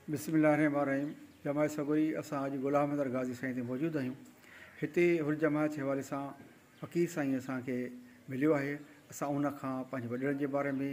بسم الله الرحمٰن الرحيم جماعت سڳوري اسان اڄ غلام حيدر غازي سائين تي موجود آهيون هتي حر جماعت جي حوالي سان فقير سائين اسان کي مليو آهي اسان ان کان پنهنجي وڏڙن جي باري ۾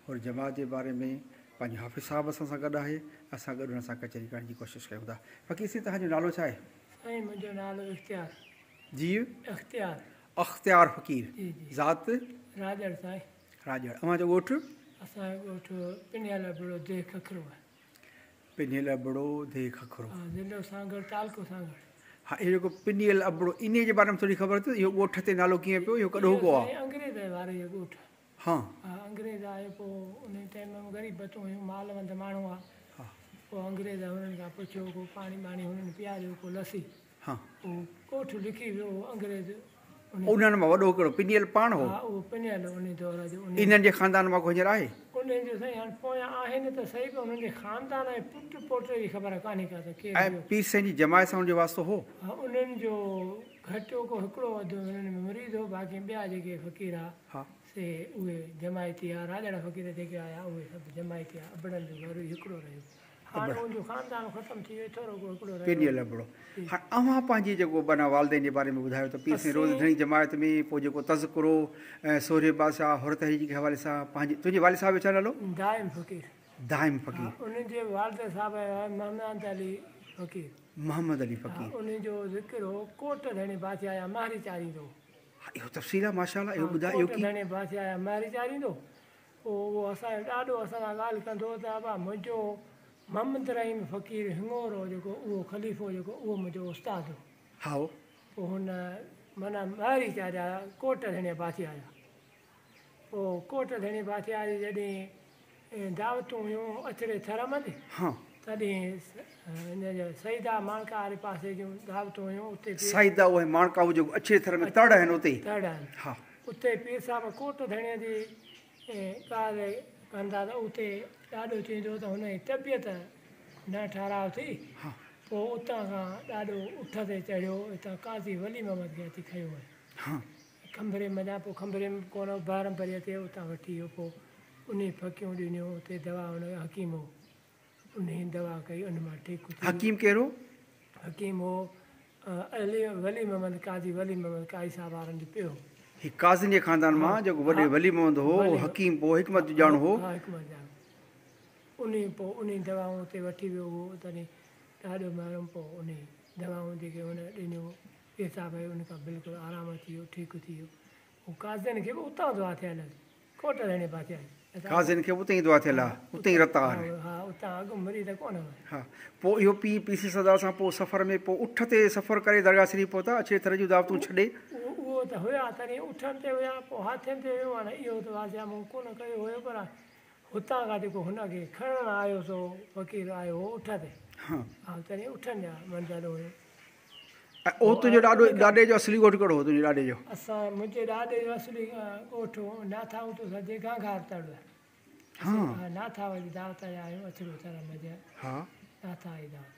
حر جماعت جي باري ۾ پنهنجو حافظ صاحب اسان سان گڏ آهي اسان گڏ ان سان ڪچهري ڪرڻ جي ڪوشش ڪيون ٿا فقير سائين توهان جو نالو ڇا آهي؟ سائين منهنجو نالو اختيار. جي. اختيار. اختيار فقير. جي جي. ذات؟ راڄڙ سائين. راڄڙ. اوهان جو ڳوٺ؟ اسان جو ڳوٺ پنهل ابڙو ديهه ککرو آهي. پنهل ابڙو ديهه ککرو. ها ضلعو سانگهڙ تعلقو سانگهڙ. ها اهو جيڪو پنهل ابڙو انهي جي باري ۾ ٿوري خبر اٿو اهو ڳوٺ تي نالو ڪيئن پيو اهو ڪڏهوڪو آهي؟ اهو سائين انگريز واري جو ڳوٺ آهي. ها. ها انگريز آيو پوء انهي ٽائيم ۾ غريب بتون هيون مال وند ماڻهو ها. ها. پوء انگريز هنن کان پڇيو ڪو پاڻي ٻاڻي هنن پياريو ڪو لسي. ها. پوء ڳوٺ لکي ويو هو انگريز انهي. انهن مان وڏو ڪهڙو پنيل پاڻ هو؟ ها اهو پنيل انهي دور جو انهي. انهن جي خاندان مان ڪو هينئر آهي؟ انهن جو سائين هاڻ پويان آهن ته سهي پر انهن جي خاندان ۽ پٽ پوٽي جي خبر ڪانهي ڪا ته ڪير ۽ ٻيو. پير سائين جي جماعت سان ان جو واسطو هو؟ ها انهن جو گهٽ ڪو هڪڙو اڌ انهن ۾ مريد هو باقي ٻيا جيڪي فقير ها ها. سي اهي جماعتي ها راڄڙ فقير جيڪي آيا اهي سڀ جماعتي ها ابڙن جو گهر ئي هڪڙو رهيو. هاڻ ان جو خاندان ختم ٿي ويو ٿورو ڪو هڪڙو رهيو. پنيل ابڙو هاڻ اوهان پنهنجي جيڪو بنا والدين جي باري ۾ ٻڌايو ته پير سائين روز ڌڻي جماعت ۾ پوء جيڪو تذڪرو ۽ سورهيه بادشاهه حر تحريڪ جي حوالي سان پنهنجي تنهنجي والد صاحب جو ڇا نالو؟ دائم فقير. دائم فقير. ها انهن جي والد صاحب جو آهي محمد علي فقير. محمد علي فقير. ها انهن جو ذڪر هو ڪوٽ ڌڻي بادشاهه يا مهري چاريندو هو. ها اهو تفصيل آهي ماشاءالله اهو ٻڌاء اهو ڪوٽ ڪي. ڌڻي بادشاهه يا مهري چاريندو پوء اهو اسان جو ڏاڏو اسان سان ڳالهه ڪندو هو ته ابا منهنجو محمد رحيم فقير هڱورو جيڪو اهو خليفو جيڪو اهو منهنجو استاد هو. هائو. پوء هن معنيٰ مهري چاريا ڪوٽ ڌڻي بادشاهه جا. پوء ڪوٽ ڌڻي بادشاهه جي جڏهن دعوتون هيون اڇڙي ٿر منجهه ها. تڏهن هن جو سيدا ماڻڪا واري پاسي جون دعوتون هيون اتي پير. سيدا اهي ماڻڪا هو جيڪو اڇڙي ٿر ۾ تڙ آهن اتي. تڙ آهن. ها. اتي پير صاحب ڪوٽ ڌڻي جي ڳالهه ڪندا ته اتي ڏاڏو چوندو ته هن جي طبيعت نه ٺهراء ٿي. پوء اتان کان ڏاڏو اٺ تي چڙهيو، اتان قاضي ولي محمد کي اچي کنيو ويو. کنڀري منجهان پوء کنڀري ۾ به ڪونه هو، بهرمپريء تي اتان وٺي ويو. پوء انهي ڦڪيون ڏنيون، اتي دوا هن حڪيم هو، انهي دوا ڪئي، ان مان ٺيڪ ٿي ويو. حڪيم ڪير هو؟ حڪيم هو علي ولي محمد قاضي ولي محمد قاضي صاحب وارن جو پيء هو. هي قاضين جي خاندان مان جيڪو وڏي ولي محمد هو اهو حڪيم پوء حڪمت جو ڄاڻو هو. ها حڪمت ڄاڻو. انهي پوء انهي دوائون اتي وٺي ويو هو تڏهن ڏاڏو محرم پوء انهي دوائون جيڪي هن ڏنيون پير صاحب کي ان کان بلڪل آرام اچي ويو ٺيڪ ٿي ويو. هو قاضين کي به اتان دعا ٿيل هئس. ڪوٽ ڌڻي بادشاهه جي. قاضين کي به اتي ئي دعا ٿيل آ، اتي ئي رتا آهن. ها، اتان اڳ مريد ڪونه هئا. ها، پوء اهو پيء پيسي سردار سان پوء سفر ۾ پوء اٺ تي سفر ڪري درگاهه شريف پهتا، اڇڙي ٿر جون دعوتون ڇڏي. اهو ته هيا تڏهن اٺن تي هيا، پوء هاٿين تي هيون، هاڻي اهو ته واضح مون ڪونه ڪيو هيو پر هتان کان جيڪو هن کي کڻڻ آيو سو فقير آيو هو اٺ تي. ها. ها، تڏهن اٺن جا منزلون هيون. ۽ اهو تنهنجو ڏاڏو ڏاڏي جو اصلي ڳوٺ ڪهڙو هو تنهنجي ڏاڏي جو؟ اسان منهنجي ڏاڏي جو اصلي ڳوٺ هو ناٿائون تو سجي گهانگهار تڙ. ها. ها ناٿائو جي دعوت آيا آهيون اڇڙو ٿر منجهه. ها. ناٿائو جي دعوت.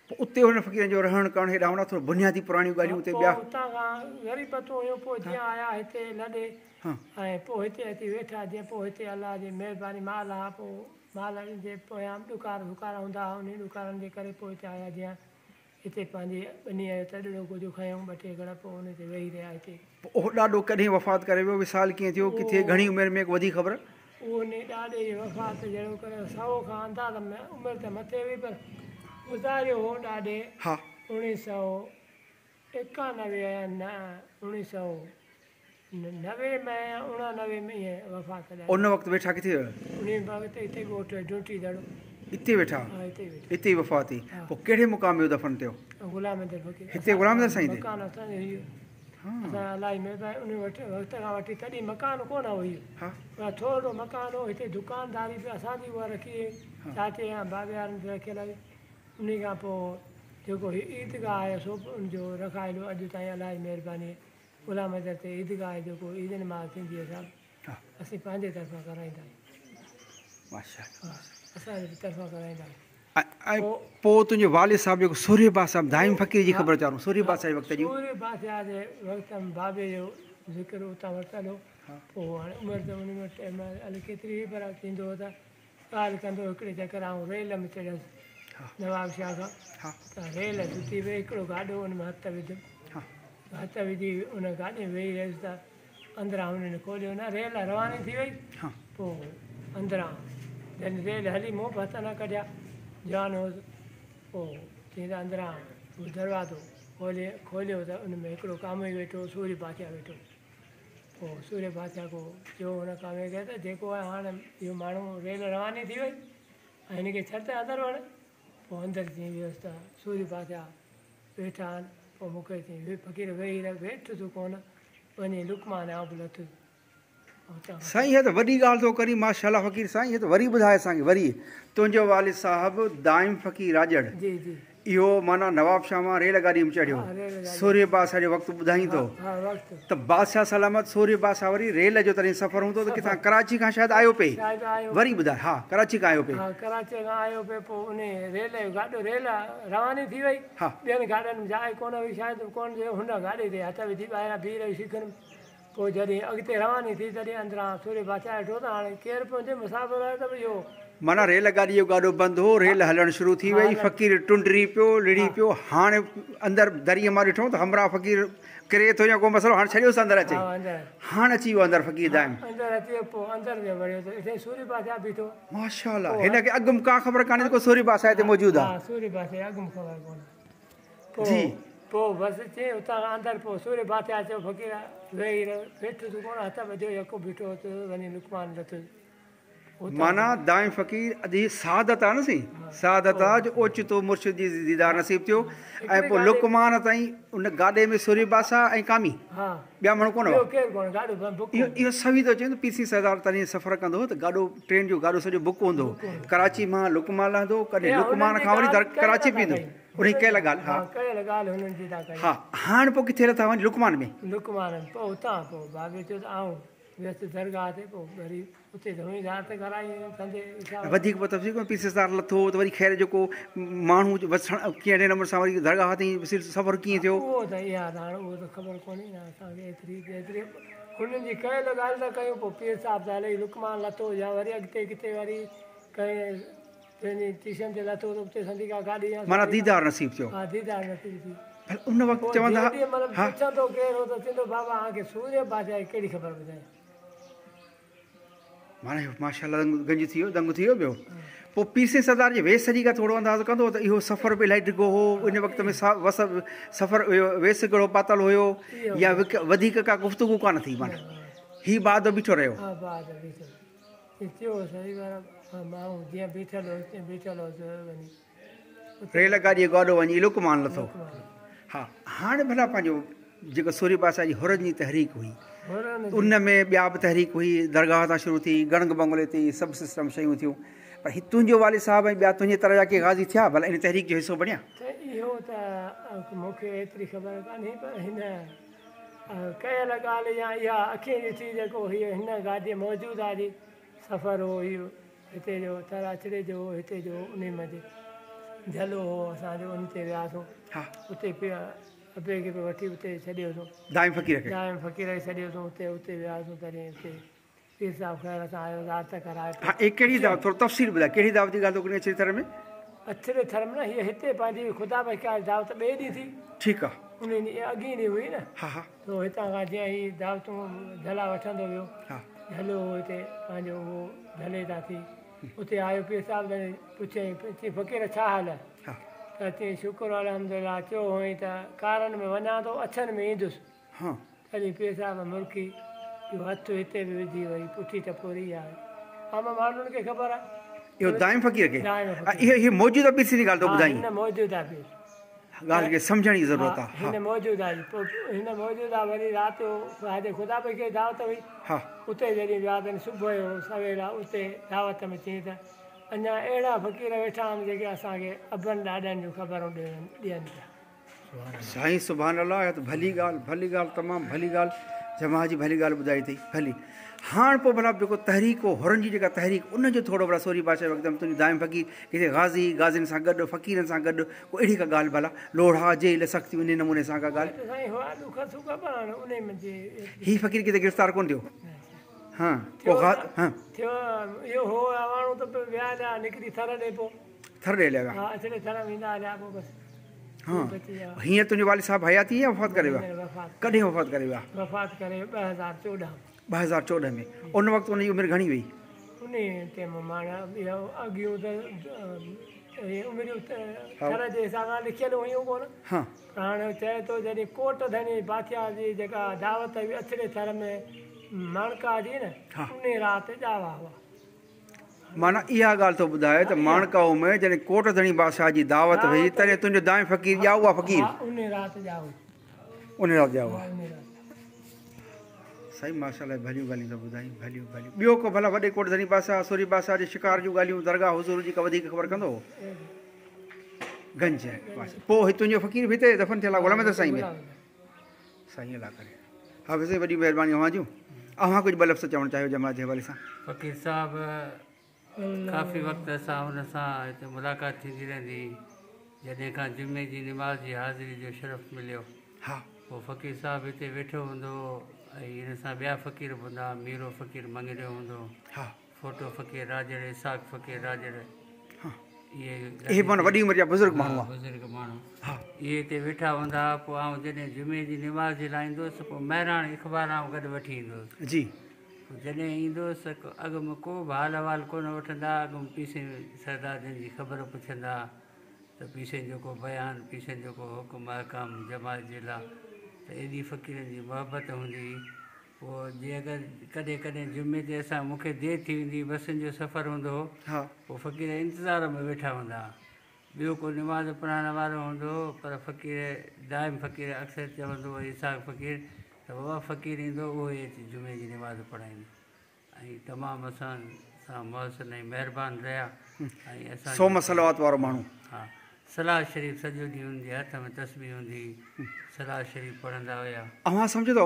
پوء اتي هن فقيرن جو رهڻ ڪرڻ هيڏانهن هوڏانهن ٿورو بنيادي پراڻيون ڳالهيون اتي ٻيا. پوء اتان کان غريبتون هيون پوء جيئن آيا هتي لڏي ها. ۽ پوء هتي اچي ويٺا جيئن پوء هتي الله جي مهرباني مال ها پوء مال جي پويان ڏڪار ڌڪار هوندا ها انهي ڏڪارن جي ڪري پوء هتي آيا جيئن هتي پنهنجي ٻنيء جو تڏڙو ڪجهه کنيائون ٻه ٽي گهڙ پوء ان تي ويهي رهيا هتي. پوء اهو ڏاڏو ڪڏهن وفات ڪري ويو، وصال ڪيئن ٿيو، ڪٿي، گهڻي عمر ۾، وڌيڪ خبر؟ اهو انهي ڏاڏي جي وفات جهڙوڪر سئو کان انداز ۾ عمر ته مٿي هئي پر گذاريو هو ڏاڏي ها. اوڻيهه سئو ايڪانوي يا نه اوڻيهه سئو نوي ۾ يا اڻانوي ۾ ائين وفات ڏاڏي. ان وقت ويٺا ڪٿي هيا؟ انهي وقت اتي ڳوٺ ڊونٽي دڙو. اتي ويٺا؟ ها اتي ئي ويٺا. اتي ئي وفات ٿي. ها. پوء ڪهڙي مقام ۾ دفن ٿيو؟ غلام حيدر فقير. هتي غلام حيدر سائين تي؟ مڪان اسان جو هيو. ها. اسان الله جي مهرباني انهي وقت کان وٺي تڏهن مڪان ڪونه هو هيو. ها. پر ٿورڙو مڪان هو هتي دڪانداري به اسان جي اها رکي هئي. ها. چاچي يا بابي وارن به رکيل هئي. انهي کان پوء جيڪو هي عيدگاهه آهي سو به ان جو رکايل هو اڄ تائين الله جي مهرباني غلام حيدر تي عيدگاهه جيڪو عيد نماز ٿيندي آهي سا اسين پنهنجي طرفان ڪرائيندا آهيون. ماشاءالله اسان جي طرفان ڪرائيندا آهيون. ۽ پوء تنهنجي والد صاحب جيڪو سورهيه بادشاهه دائم فقير جي خبر چارون سورهيه بادشاهه جي وقت جي. سورهيه بادشاهه جي وقت ۾ بابي جو ذڪر اتان ورتل هو پوء هاڻي عمر ته ان ۾ الائي ڪيتري هئي پر ٿيندو هو ته ڳالهه ڪندو هڪڙي چڪر آئون ريل ۾ چڙهيس نوابشاهه کان ته ريل ڇٽي وئي هڪڙو گاڏو ان ۾ هٿ وڌم هٿ وجهي ان گاڏي ۾ ويهي رهيس ته اندران هنن کوليو نه ريل رواني ٿي وئي پوء اندران جڏهن ريل هلي مون به هٿ نه ڪڍيا جوان هوس پوء چيائين ته اندران هو دروازو کولي کوليو ته ان ۾ هڪڙو ڪاموئي ويٺو هو سوري بادشاهه ويٺو هو پوء سوري بادشاهه ڪو چيو هن ڪاموئي کي ته جيڪو آهي هاڻ اهو ماڻهو ريل رواني ٿي وئي ۽ هن کي ڇڏ ته اندر وڃ پوء اندر جيئن ويس ته سوري بادشاهه ويٺا آهن پوء مون کي چيائين فقير ويهي رهه ويٺس ڪونه وڃي لقمان آئون به لٿس سائين هي ته وڏي ڳالهه ٿو ڪرين ماشاءالله فقير سائين هي ته وري ٻڌاء اسان کي وري تنهنجو والد صاحب دائم فقير راڄڙ جي جي اهو معنيٰ نواب شاهه مان ريل گاڏي ۾ چڙهيو سورهيه بادشاهه جو وقت ٻڌائين ٿو ته بادشاهه سلامت سورهيه بادشاهه وري ريل جو تڏهن سفر هوندو ته ڪٿان ڪراچي کان شايد آيو پئي وري ٻڌاء ها ڪراچي کان آيو پئي ها ڪراچي کان آيو پئي پوء انهي ريل جو گاڏو ريل رواني ٿي وئي ٻين گاڏن ۾ جاء ڪونه هئي شايد ڪونه هن گاڏي تي هٿ وجهي ٻاهران بيهي رهيو سيخن ۾ پوء جڏهن اڳتي رواني ٿي، تڏهن اندران سورهيه بادشاهه ڏٺو ته هاڻي ڪير پيو هجي، مسافر آهي ته به اهو. معنيٰ ريل گاڏيء جو گاڏو بند هو، ريل هلڻ شروع ٿي وئي، فقير ٽنڊري پيو، لڙي پيو، هاڻي اندر دريء مان ڏٺو ته همراهه فقير ڪري ٿو يا ڪو مسئلو، هاڻي ڇڏيوس اندر اچي. هاڻ اچي ويو اندر فقير دائم. اندر اچي ويو، پوء اندر جو وڙيو ته ڏٺائين سورهيه بادشاهه بيٺو. ماشاء الله، هن کي اڳ م ڪا خبر ڪانهي ته ڪو سورهيه بادشاهه هتي موجود آهي. ها، سورهيه بادشاهه کي اڳ م خبر ڪونه. جي. پوء بس چئين اتان کان اندر پوء سورهيه بادشاهه چيو فقير ويهي رهه ويٺس ڪونه هٿ ٻڌيو يڪو بيٺو هوس وڃي لقمان لٿس اتان معنيٰ دائم فقير اڄ هي سعادت آ نه سائين سعادت آ جو اوچتو مرشد جي ديدار نصيب ٿيو ۽ پوء لقمان تائين ان گاڏي ۾ سورهيه بادشاهه ۽ ڪامي ٻيا ماڻهو ڪونه هئا اهو اهو سوي ٿو چئين ته پير سائين سردار تڏهن سفر ڪندو هو ته گاڏو ٽرين جو گاڏو سڄو بڪ هوندو هو ڪراچي مان لقمان لهندو هو ڪڏهن لقمان کان وري ڪراچي به ايندو هو انهي ڪيل ڳالهه ها. ها ڪيل ڳالهه هنن جي ٿا ڪيون. ها هاڻ پوء ڪٿي لٿا وڃ لقمان ۾. لقمان ۾ پوء اتان پوء بابي چيو ته آئون ويس درگاهه تي پوء وري اتي ڌوئي ڌار ته ڪرائي سندي حساب. وڌيڪ پوء تفصيل ڪونه پير سردار لٿو ته وري خير جيڪو ماڻهو وسڻ ڪهڙي نموني سان وري درگاهه تائين سفر ڪيئن ٿيو. اهو ته اها ته هاڻ اهو ته خبر ڪونهي نه اسان کي ايتري جيتري هنن جي ڪيل ڳالهه ٿا ڪيون پوء پير صاحب ته الائي لقمان لٿو يا وري اڳتي ڪٿي وري ڪنهن پنهنجي ٽيشن تي لٿو ته اتي سندي ڪا گاڏي يا معنيٰ ديدار نصيب ٿيو. ها ديدار نصيب ٿي. ڀل ان وقت چوندا ها. جيڏي مهل پڇندو ڪير هو ته چوندو بابا اوهان کي سورهيه بادشاهه جي ڪهڙي خبر ٻڌايان. معنيٰ اهو ماشاء الله دنگ گنج ٿي ويو دنگ ٿي ويو ٻيو پوء پير سائين سردار جي ويس جي ڪا ٿورو اندازو ڪندو ته اهو سفر به الاهي ڊگهو هو ان وقت ۾ وس سفر ويس ڪهڙو پاتل هيو يا وڌيڪ ڪا گفتگو ڪانه ٿي معنيٰ هي بعد بيٺو رهيو. ها بعد بيٺو. چيو سائين پر ماڻهو جيئن بيٺل هوس تيئن بيٺل هوس وڃي اتي. ريل گاڏيء گاڏو وڃي لقمان لٿو. ها هاڻ ڀلا پنهنجو جيڪو سورهيه بادشاهه جي حرن جي تحريڪ هئي ان ۾ ٻيا به تحريڪ هئي درگاهه تان شروع ٿي گڻگ بنگلي تي سڀ سسٽم شيون ٿيون پر هي تنهنجو والد صاحب ۽ ٻيا تنهنجي طرح جا ڪي غازي ٿيا ڀلا ان تحريڪ جو حصو بڻيا؟ ته اهو ته مون کي ايتري خبر ڪانهي پر هن ڪيل ڳالهه يا اها اکين ڏٺي جيڪو هيء هن گاديء موجوده جي سفر هو هيء هتي جو ٿر اڇڙي جو هو هتي جو هو انهي منجهه جهلو هو اسان جو ان تي وياسون اتي پيء ابي کي به وٺي اتي ڇڏيوسون دائم فقير کي دائم فقير کي ڇڏيوسون اتي اتي وياسون تڏهن اتي پير صاحب خير سان آيو زيارت ڪرائي ها اي ڪهڙي دعوت ٿورو تفصيل ٻڌاء ڪهڙي دعوت جي ڳالهه ٿو ڪرين اڇڙي ٿر ۾؟ اڇڙي ٿر ۾ نه هيء هتي پنهنجي خدا بخش دعوت ٻئي ڏينهن ٿي. ٺيڪ آ. ان ڏينهن اڳئين ڏينهن هئي نه. ها ها. سو هتان کان جيئن هي دعوتون جهلا وٺندو ويو. ها. جهلو هو هتي پنهنجو اهو جهلي تان ٿي اتي آيو پير صاحب تڏهن پڇيائين چي فقير ڇا حال آهي؟ ها. ته چيائين شڪر الحمدلله چيو هئائين ته ڪارن ۾ وڃان ٿو اڇن ۾ ايندس. ها. تڏهن پير صاحب مرڪي اهو هٿ هتي به وجهي وري پٺي ٽپوري آهي. عام ماڻهن کي خبر آهي. اهو دائم فقير کي؟ دائم فقير. اهو موجوده پير جي ڳالهه ٿو ٻڌائين. ها هن موجوده پير. ڳالهه کي سمجهڻ جي ضرورت آهي. هن موجوده جي پوء هن موجوده وري رات جو هتي خدا بخش جي دعوت هئي. ها. اتي جڏهن ويا تڏهن صبح جو سويل اتي دعوت ۾ چيائين ته اڃا اهڙا فقير ويٺا آهن جيڪي اسان کي ابن ڏاڏن جون خبرون ڏين پيا. سائين سبحان الله اها ته ڀلي ڳالهه ڀلي ڳالهه تمام ڀلي ڳالهه جماعت جي ڀلي ڳالهه ٻڌائي اٿئي ڀلي هاڻ پوء ڀلا جيڪو تحريڪ هو حرن جي جيڪا تحريڪ ان جو ٿورو ڀلا سوري بادشاهه وقت ۾ تنهنجو دائم فقير ڪٿي غازي غازين سان گڏ فقيرن سان گڏ ڪو اهڙي ڪا ڳالهه ڀلا لوڙها جيل سختيون انهي نموني سان ڪا ڳالهه سائين هئا ڏک سک پر هاڻ انهي ۾ هي فقير ڪٿي گرفتار ڪونه ٿيو. ها پوء غا ها. ٿيو اهو هو اواڻو ته پوء ويا هليا نڪري ٿر ڏي پوء. ٿر ڏي هليا ويا. ها اڇڙي ٿر ويندا هليا پوء بس. ها هينئر تنهنجو والد صاحب حياتي يا وفات ڪري ويا؟ ڪڏهن وفات ڪري ويا؟ وفات ڪري 2014 ۾. 2014 ۾ ان وقت ان جي عمر گهڻي هئي؟ انهي ٽيم معنيٰ اهو اڳيون ته اهي عمريون ٿر جي حساب سان لکيل هيون ڪونه. ها. پر هاڻي چئي ٿو جڏهن ڪوٽ ڌڻي بادشاهه جي جيڪا دعوت هئي اڇڙي ٿر ۾ ماڻڪا جي نه انهي رات ڄاوا هئا. معنيٰ اها ڳالهه ٿو ٻڌائي ته ماڻڪائو ۾ جڏهن ڪوٽ ڌڻي بادشاهه جي دعوت هئي تڏهن تنهنجو دائم فقير ڄائو آ فقير. ها انهي رات ڄائو. انهي رات ڄائو آ. سائين ماشاءالله ڀليون ڳالهيون ٿو ٻڌائين ڀليون ڀليون. ٻيو ڪو ڀلا وڏي ڪوٽ ڌڻي بادشاهه سورهيه بادشاهه جي شڪار جون ڳالهيون درگاهه حضور جي ڪا وڌيڪ خبر ڪندو هو؟ گنج پوء هي تنهنجو فقير به هتي دفن ٿيل آ غلام حيدر سائين به. سائين الله ڪري. حافظ سائين وڏيون مهربانيون اوهان جون. اوهان ڪجهه ٻه لفظ چوڻ چاهيو جماعت جي حوالي سان. فقير صاحب ڪافي وقت اسان ان سان هتي ملاقات ٿيندي رهندي هئي جڏهن کان جمعي جي نماز جي حاضري جو شرف مليو ها. پوء فقير صاحب هتي ويٺو هوندو هو ۽ ان سان ٻيا فقير به هوندا هئا ميرو فقير مڱريو هوندو هو. ها. ڦوٽو فقير راڄڙ، اسحاق فقير راڄڙ، اهي اهي معنيٰ وڏي عمر جا بزرگ ماڻهو هئا. بزرگ ماڻهو اهي هتي ويٺا هوندا هئا. پوء آئون جڏهن جمعي جي نماز جي لاء ايندو هوس ته پوء مهراڻ اخبار آئون گڏ وٺي ايندو هوس. جي. پوء جڏهن ايندو هوس ته اڳ ۾ ڪو به حال احوال ڪونه وٺندا هئا. اڳ ۾ پيسين سردار جن جي خبر پڇندا هئا ته پيسين جو ڪو بيان، پيسين جو ڪو حڪم احڪام جماعت جي لاء ته ايڏي فقيرن جي محبت هوندي هئي. پوء جي اگر ڪڏهن ڪڏهن جمعي تي اسان مون کي دير ٿي ويندي هئي بسن جو سفر هوندو هو پوء فقير انتظار ۾ ويٺا هوندا ها ٻيو ڪو نماز پڙهائڻ وارو هوندو هو پر فقير دائم فقير اڪثر چوندو هو اسحاق فقير ته بابا فقير ايندو اهو ئي اچي جمعي جي نماز پڙهائيندو ۽ تمام اسان سان محسن ۽ مهربان رهيا ۽ اسان صوم صلوات وارو ماڻهو. ها صلوات شريف سڄو ڏينهن ان جي هٿ ۾ تسبيح هوندي هئي صلوات شريف پڙهندا هيا. اوهان سمجهو ٿا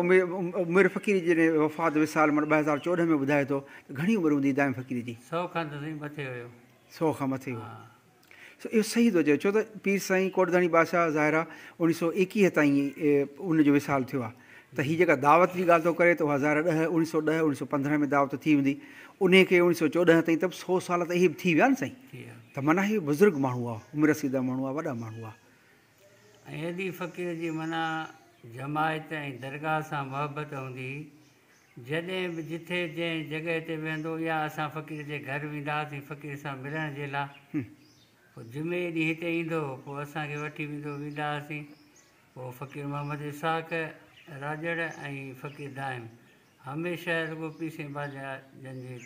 عمر فقير جي جڏهن وفات وصال معنيٰ 2014 ۾ ٻڌائي ٿو ته گهڻي عمر هوندي دائم فقير جي؟ سئو کان ته سائين مٿي هيو. سئو کان مٿي هو. سو اهو صحيح ٿو چئي ڇو ته پير سائين ڪوٽ ڌڻي بادشاهه ظاهر آ 1921 تائين ان جو وصال ٿيو آ ته هي جيڪا دعوت جي ڳالهه ٿو ڪري ته اها ظاهر آ ڏهه 1910 1915 ۾ دعوت ٿي هوندي انهي کي 1914 تائين ته به سو سال ته اهي به ٿي ويا نه سائين ته معنيٰ هي بزرگ ماڻهو آ عمر رسيده ماڻهو آ وڏا ماڻهو آ. ۽ ادي فقير جي معنيٰ جماعت ۽ درگاهه سان محبت هوندي هئي جڏهن به جٿي جنهن جڳهه تي ويهندو يا اسان فقير جي گهر ويندا هئاسين فقير سان ملڻ جي لا پوء جمعي ڏينهن هتي ايندو هو پوء اسان کي وٺي ويندو ويندا هئاسين پوء فقير محمد اسحاق راڄڙ ۽ فقير دائم هميشه رڳو پيسين باجا جن جي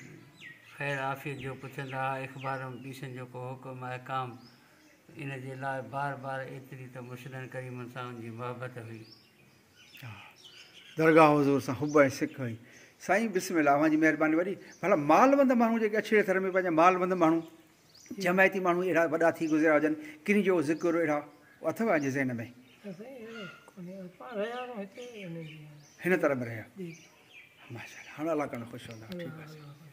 خير عافيت جو پڇندا هئا اخبار ۾ پيسين جو ڪو حڪم احڪام ان جي لاء بار بار ايتري ته مرشدن ڪريمن سان ان جي محبت هئي. درگاهه حضور سان حب ۽ سڪ هئي. سائين بسم الله اوهان جي مهرباني وڏي. ڀلا مالوند ماڻهو جيڪي اڇڙي ٿر ۾ پنهنجا مالوند ماڻهو جماعتي ماڻهو اهڙا وڏا ٿي گذريا هجن ڪن جو ذڪر اهڙا اٿو اوهان جي ذهن ۾؟ هن طرح ۾ رهيا ماشاءالله هاڻ الله ڪرڻ خوش هوندا ٺيڪ آهي.